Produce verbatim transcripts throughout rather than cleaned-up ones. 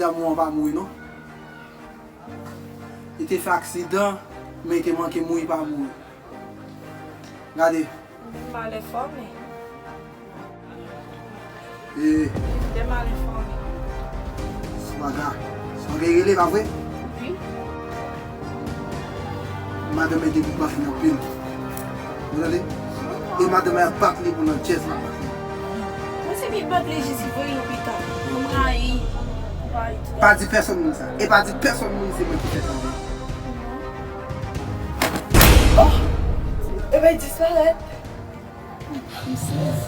Lanmou an pa mouri non. Li te fè aksidan, men li te manke mouri pa mouri. Gade. Malè fòme. E. Te mal enfòme. Swaga. Swaga e rele, pa vre? Wi. Madanm ede pou bat li anpil. Ou tande? E madanm ap bat li pou nan djèz la bat li. Mwen se pi bat li jis voye lopital. Mwen rayi. Rayi tou. Pa di pèsonn moun sa. E pa di pèsonn moun se mwen ki fè sa. Oh! E bay disparèt. M sezi.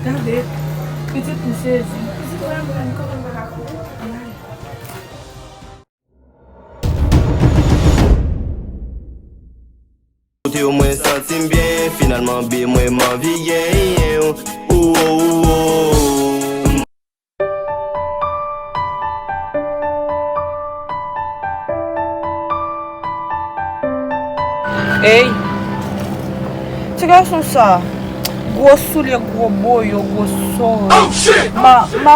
Gade, pitit m sezi. Pitit mwen, mwen, kòman m pa ka kouri? Kote w mwen santi m byen, finalman bi mwen m anvi genyen w. Ou, ou, ou, ou. Ey! Ti gason sa, gwo soulye, gwo boyo, gwo sore. Ma, ma,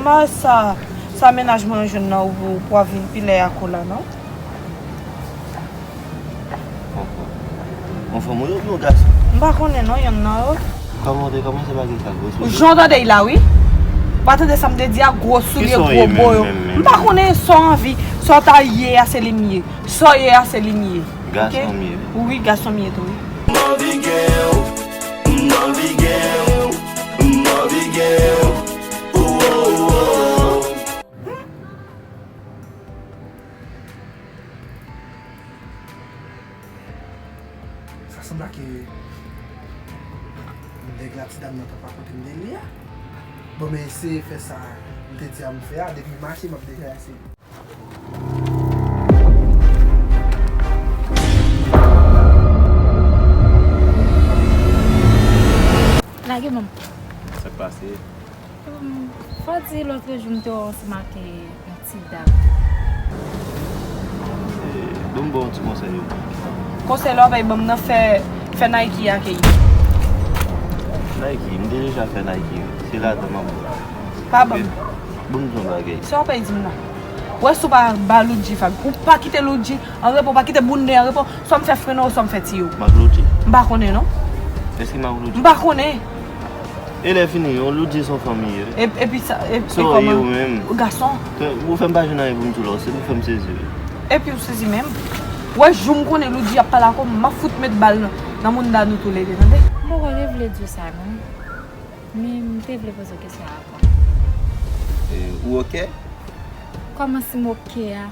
ma sa, sa mennaj mwen jwenn nan ou pou, pou avin pilè a kola non. Yon fanm ou ye oubyen yon gason? M pa konnen non, yonn nan yo. Kòman w te kòmanse bagay sa, gwo soulye? Jan w tande y la, wi. Ou pa tande sa m te di a, gwo soulye, gwo boyo. M pa konnen sa w anvi, sa w ta ye a, se li m ye. Sa w ye a, se li m ye. Gason m ye. Wi, gason m ye tou, wi. M anvi gen w, m anvi gen w, m anvi gen w. Ou, ou, ou, ou. Sa sanble ke nèg la, ti dam nan t ap rakonte m de li a. Bon, men eseye fè sa m te di a m fè a. Depi m mache, m ap deja eseye. Lage men m. Sa k pase? Hum, fò di lòt jou m te wè w ansanm ak yon ti dam. Eh, ban m ba w yon ti konsèy yo. Konsèy la w bay ban m nan fè, fè Nike akeyi. Nike, m te deja fè Nike. Se ladan m ap. Pa ban m. Ban m di yon bagay. Sa w ap di m la? Wè si w pa ba Loudji vag. Ou pa kite Loudji an repo, pa kite Bounde an repo. Swa m fè frennen w, swa m fè tiye w. M ak Loudji? M pa konnen non. Èske m ak Loudji? M pa konnen. E lè fini, yon Loudji se yon fanm li ye. E, epi sa, e, e kòman? Ou menm? Gason. Ou fè m pa jwenn anyen pou m di w la, se pou fè m sezi wi. Epi w sezi menm? Wè jou m konnen Loudji ap pale ak ou, m ap fout met bal nan, nan mounda nou toulede, tande? M poko te vle di w sa non. Men m te vle poze w kesyon avan. E, ou oke? Kòman si m oke a?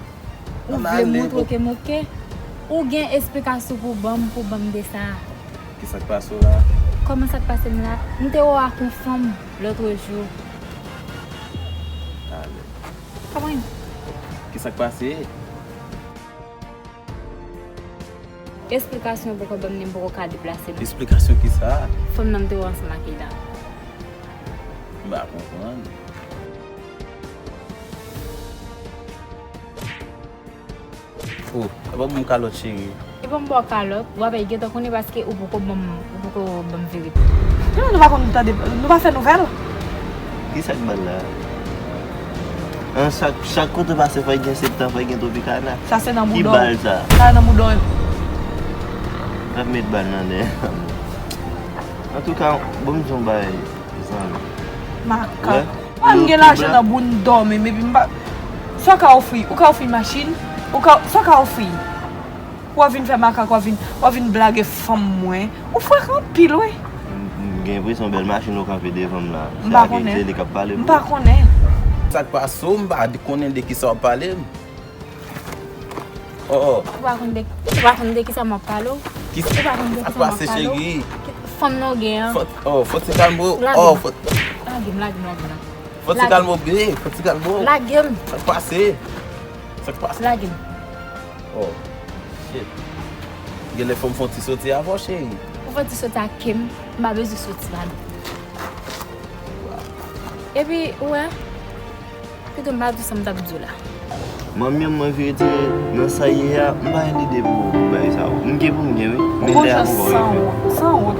Ou vle montre ke m oke? Ou gen esplikasyon pou ban m, pou ban m de sa? Kisa k pase w la? Kòman sa k pase m la? M te wè w ak yon fanm lòtrejou. Talè. Kòman? Kisa k pase? Esplikasyon poko ban m ni m poko ka deplase m. Esplikasyon kisa? Fanm nan m te wè ansanm ak li la. M pa konprann. Oh, e pa ban m kalòt cheri. E ban m ba w kalòt, w ap gentan konnen paske ou poko ban m, ou poko ban m verite. Non, nou pa konn tande, nou pa fè nouvèl. Kisa k bal la? An, chak, chak kote w pase, fò y gen Septan, fò y gen Tropicana. Sa se nan bouda w. Ki bal sa? Sa nan bouda w. N ap met bal nan nè. Antouka, bon, m di yon bagay, zanmi. Makak. Mwen m gen lajan nan bounda m, epi m pa. Sa w ka ofri? Ou ka ofri machin? Ou ka, sa w ka ofri? W ap vin fè makak, w ap vin, w ap vin blage fanm mwen. Ou frèk anpil wi. M, m gen enpresyon bèl machin ou kanpe devan m la. M pa konnen. Se li k ap pale pou ou. M pa konnen. Sa k pase w, m pa konnen de kisa w ap pale m. Oh, oh. Ou pa konn de, ou pa konn de kisa m ap pale w? Ou pa konn de kisa m ap pale w? Ki sa k pase, cheri? Fanm nan w gen an. Fò, oh, fò ti kalme w. Lage m. Oh, fò. Lage m, lage m, lage m, lage m. Fò ti kalme w, bebe. Fò ti kalme w. Lage m. Sa k pase? Sa k pase? Lage m. Oh, shit. Genlè fò m fè yon ti soti avè w, cheri. Ou fè yon ti soti ak ke m, m pa bezwen soti ladan. Epi, ou wè, pito m pa di w sa m t ap di w la. Manmi an, mwen vire tire nan sa ye a, m pa gen lide pou, pou bagay sa yo. M gen pou m gen, wi. Men lè a pou mwen rive. Sanwont, sanwont.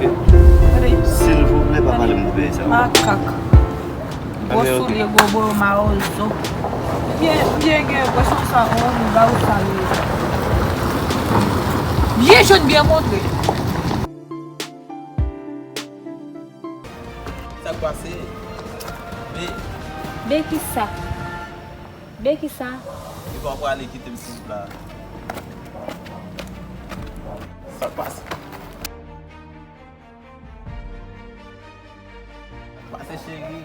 Silvouplè, pa pale m de bagay sa yo. Makak. Gwo soulye, gwo boyo, mawozo. Byen, byen gen, pwesyon sa, on, ba ou sa li ye. Byen jwenn, byen montre. Sa k pase? Be. Be kisa? Be kisa? Epa w prale kite m silvouplè. Sa k pase? Pase cheri.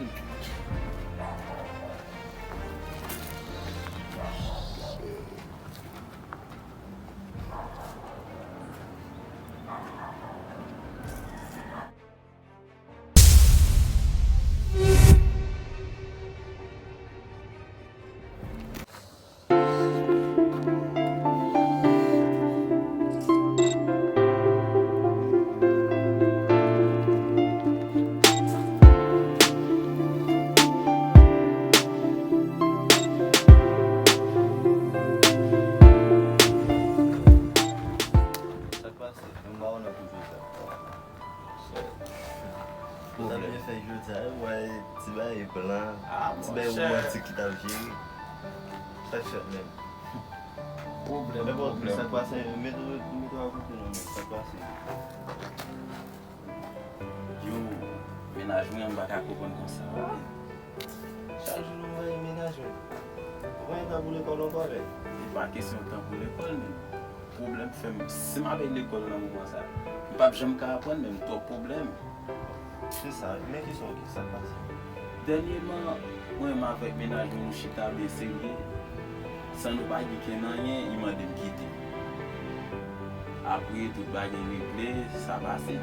Sa k pase? Mwen pa konnen pou jwe sa. Monchè. Ou ta byen fè jodi a, ou wè ti bagay blan, ti bagay womantik ki t ap jere. Sa k fèt menm? Pwoblèm, pwoblèm. Sa k pase? Mete w, mete w akote non, men. Sa k pase? Yo, mennaj mwen an, m pa ka konprann konsa. Chak jou nou mare mennaj mwen. Ou pa gen tan pou lekòl ankò, men. Se pa kesyon tan pou lekòl, men. Pwoblèm fè m, si m ap al lekòl nan moman sa, m p ap janm ka aprann, men m twòp pwoblèm. Se sa, men kisa w, kisa k pase? Dènyèman, mwen menm avèk mennaj mwen, nou chita byen serye, san nou pa gen kenn anyen, li mande m kite. Apre, tout bagay regle, sa pase.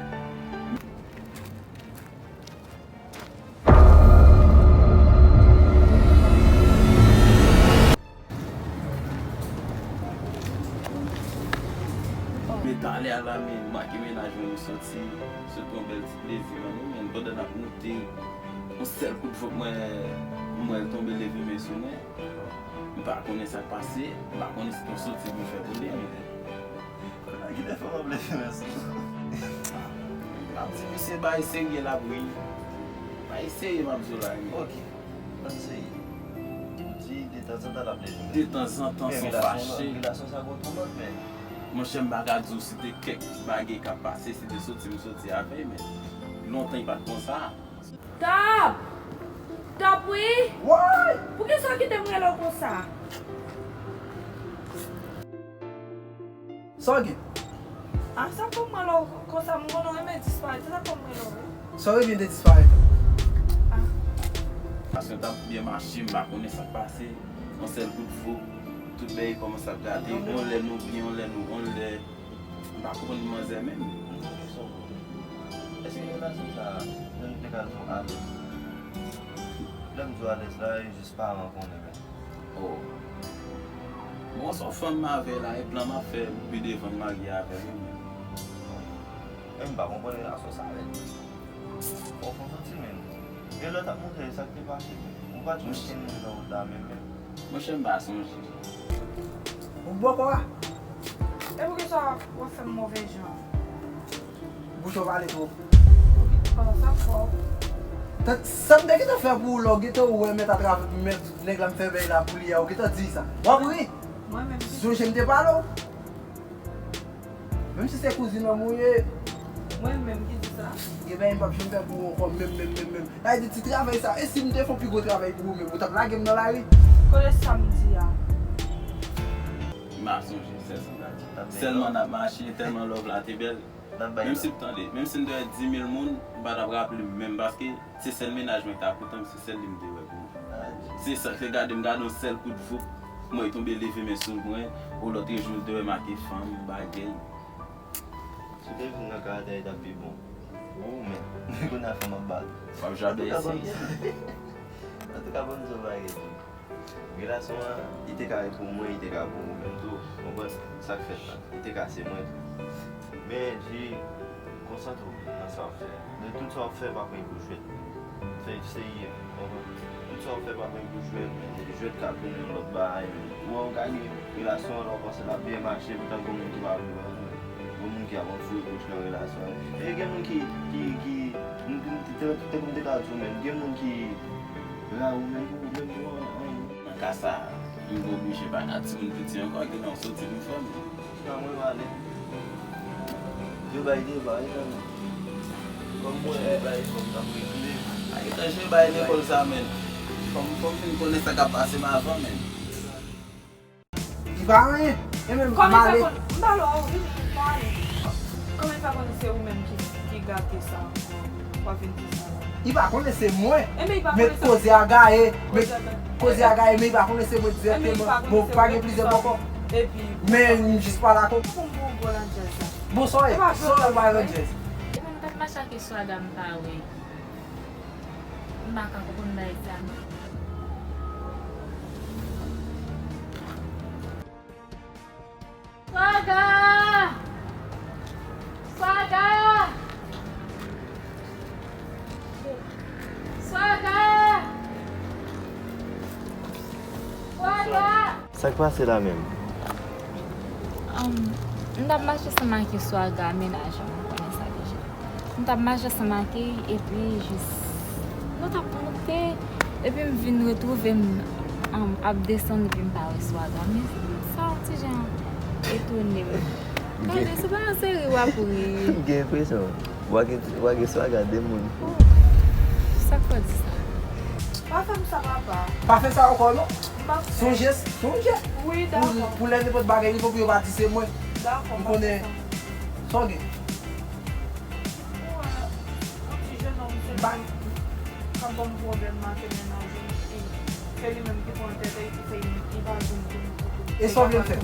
Men talè a la, men, m ak mennaj mwen, nou soti, sot pran bèl ti plezi nan nou, men pandan n ap moute, yon sèl kout vant mwen, m wè l tonbe leve men sou mwen. M pa konnen sa k pase, m pa konnen si t yon soti m fè pou li, men. Kounye a ki te fè w ap leve men sou mwen? M ap di misye bay serye l ap ri. Bay serye m ap di w la, men. Ok. Ban m seye. Ou di detanzantan l ap leve men. Detanzantan, san fache. Men relasyon sa gon tou lòt, men. Monchè, m pa ka di w si te kèk bagay k ap pase, si te soti m soti avè l, men lontan li pa t konsa. Top! Top, wi! Woy! Poukisa w kite m rele w konsa? Sa w gen? A, sa fè m rele w konsa, m konnen w renmen disparèt, se sa fè m rele w, wi. Sa w renmen de disparèt? A. Paske n t ap byen mache, m pa konnen sa k pase. Yon sèl kout vant, tout bagay kòmanse ap gate. Yon lè nou byen, yon lè nou, yon lè M pa konprann manzè menm. M gen yon kesyon pou ou. Èske relasyon sa a, jan nou te ka di w, alèz? Lè m di w alèz la, e jis paran konnen menm. Oh. Bon, se yon fanm m avè la, e plan m ap fè pi devan m marye avè l, wi. Men m pa konprann relasyon sa a, men. Fò w fè w santi, men. Gen lè w t ap montre l sa k te pase, men. Ou pa t jwenn kenn moun nan wout la menm, menm. Monchè, m pa sonje. Ou bò kò a? E poukisa w ap fè m move jan? Bouch ou pale twòp. Kòman sa fò? Sa m te gentan fè pou ou la, ou gentan wè mèt atrave, mèt nèg la m fè bèy la pou li a, ou gentan di sa. W ap ri? Mwen menm ki... Sonje m te pale w. Menm si se kouzin an m ou ye. Mwen menm ki di sa? Gen bèy m p ap janm fè pou ou ankò, menm, menm, menm, menm. Sa vle di ti travay sa, e si m te fè yon pi gwo travay pou ou menm, ou t ap lage m nan lari? Kote sa m di a? M pa sonje, sèl sa m ka di. Sèlman n ap mache, tèlman love la te bèl. Menm si, tande, menm si m te wè dis mil moun, m pa t ap raple m menm, paske se sèl mennaj mwen ki t ap kontan m, se sèl li m te wè pou mwen. Se sa, se gade m gade yon sèl kout vant, mwen tonbe leve men sou mwen, o lòtrejou m te wè make fanm, bagay. Si w te vin nan karatè, li t ap pi bon. Ou, men, kounye a fanm ap bat. W ap jape isi. Antouka, ban m di w yon bagay tou. Relasyon an, li te ka pou mwen, li te ka pou ou menm tou. Ou konprann? Sa k fèt la, li te ka se mwen tou. Men, Dji, konsantre w nan sa w ap fè. Nan tout sa w ap fè, pa pran l pou jwèt. Fè l serye, ou konprann? Tout sa w ap fè, pa pran l pou jwèt, men jwèt ka tounen yon lòt bagay, men. Ou wè, ou ka gen relasyon an, lè w panse l ap byen mache, poutan gon moun ki pa vle wè w, men. Gon moun ki ap anfoure bouch nan relasyon an. E gen moun ki, ki, ki, m, m, te, te, te, m te ka di w menm, gen moun ki, La, ou menm, ou menm, ou an, an. Nan ka sa, m oblije pa ka timoun piti ankò, gen nan soti m fè m. Nan mwen, m ale. Yo bay deba, wi, nan men. Kòm mwen, bay fò m t ap regle. Ay, etranje bay lekòl sa, men. Fò m, fò m fin konnen sa k ap pase m avan, men. Li pa anyen. E menm, m ale. Kòman l fè konn, m pale w, wi, m pale. Kòman l fè konnen se ou menm ki, ki gate sa ankò? W ap vin di sa la. Li pa konnen se mwen. Enben, li pa konnen se. Met koze a gaye, met koze a gaye, men li pa konnen se mwen dirèkteman. Bon, pa gen plizyè bòkò. Epi, men m jis pale ak ou. Pou m pou w gwo nan djèz la. Bon, sa w ye? Sa w ye, bay nan djèz. Epi, m t ap mache ak Swaga, m pa wè. M pa ka konprann bagay sa, non. Swaga! Swaga! Swaga! Swaga! Sa k pase la menm? Ahn, m t ap mache ansanm ak Swaga, mennaj an, ou konnen sa deja. M t ap mache ansanm ak li, epi jis, nou t ap monte, epi m vin retwouve m, um, ap desann, epi m pa wè Swaga. Men sa yon ti jan etone m. Gade, se pa yon seri w ap ri. M gen enpresyon w ap gen, w ap gen Swaga de moun. Oh, sa k fè w di sa? Pa fè m sa, papa. Pa fè sa ankò, non. M p ap fè. Sonje, sonje. Wi, dakò. Pou, pou lè nenpòt bagay rive pou yo pa di se mwen. Dakò, m p ap fè sa. M konnen sa w gen. Ou wè, yon ti jennonm se li k ap ban m pwoblèm nan ke mennaj ou, e se li menm ki pran tèt e ki fè li, li pa vin pou m. E sa w vle m fè?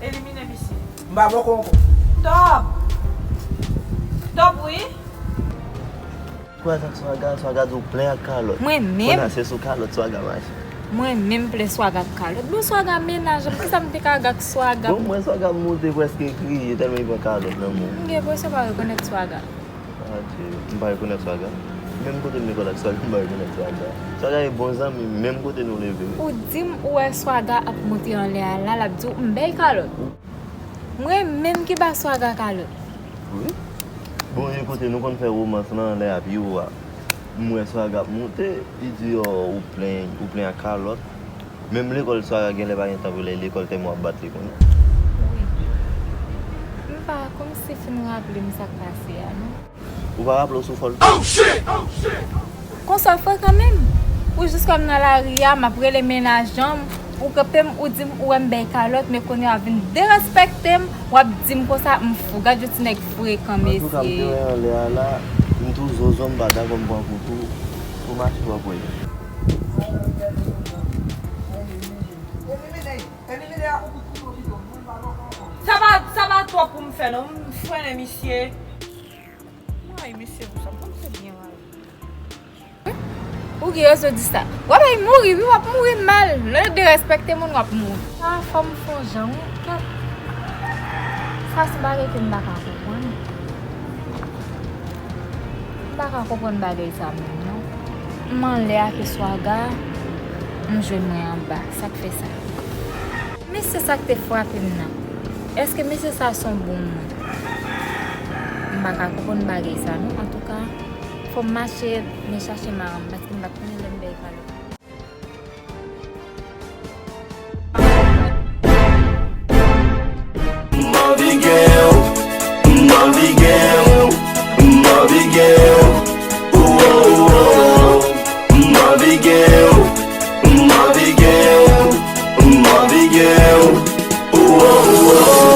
Elimine misye. M pa bòkò ankò. Top! Top, wi! Kwè sa Swaga, Swaga di w plen ak kalòt. Mwen menm? Kounye a se sou kalòt Swaga mache. Mwen menm plen Swaga ak kalòt. Bon, Swaga mennaj m, kisa m te ka gen ak Swaga? Bon, mwen Swaga moute prèske kriye tèlman li pran kalòt nan men w. M gen enpresyon w pa rekonèt Swaga. Adye, m pa rekonèt Swaga. Menm kote m lekòl ak Swaga, m pa rekonèt Swaga. Swaga e bon zanmi m, menm kote nou leve. Ou di m ou wè Swaga ap monte anlè a la, l ap di w m bay kalòt. Mwen menm ki ba Swaga kalòt. Wi. Bon, e kote nou konn fè womans lan lè a pi wo a. M wè Swaga ap monte, li di, "Oh, ou plen, ou plen ak kalòt." Menm lekòl Swaga genlè pa gen tan pou l al lekòl tèlman w ap bat li kounye a. Wi. M pa kòmsi fin raple m sa k pase a, non. Ou pa raple w sou fòl tou? Konsa w frekan menm? Ou jis wè m nan lari a, m ap rele mennaj an m, ou kanpe m, ou di m ou wè m bay kalòt, men kounye a w vin derespekte m, w ap di m konsa, m fou. Gad yon ti nèg frekan, mesye. Antouka, m te wè anlè a la, m tou zozo, m pa dakò m pran kou tou, pou mache w ap wè. Sa pa, sa pa twòp pou m fè, non, m frennen misye. Ay, mesye, pou sa, pou m se byen mal. Ou gen rezon di sa. W ap al mouri, wi, w ap mouri mal. Lè w derespekte moun, w ap mouri. Ah, fò m fè yon jan, wi. Kèt. Sa se bagay ke m pa ka konprann. M pa ka konprann bagay sa menm, non. M anlè a ke Swaga, m jwenn mwen anba. Sa k fè sa? Mesye sa k te frape m nan, èske mesye sa se yon bon moun? M pa ka konprann bagay sa non. Antouka, fò m mache, men chache maran m, paske m pa t konnen lè m bay kalòt. M anvi gen w, m anvi gen w, m anvi gen w. Ou, ou, ou, ou. M anvi gen w, m anvi gen w, m anvi gen w. Ou, ou, ou, ou.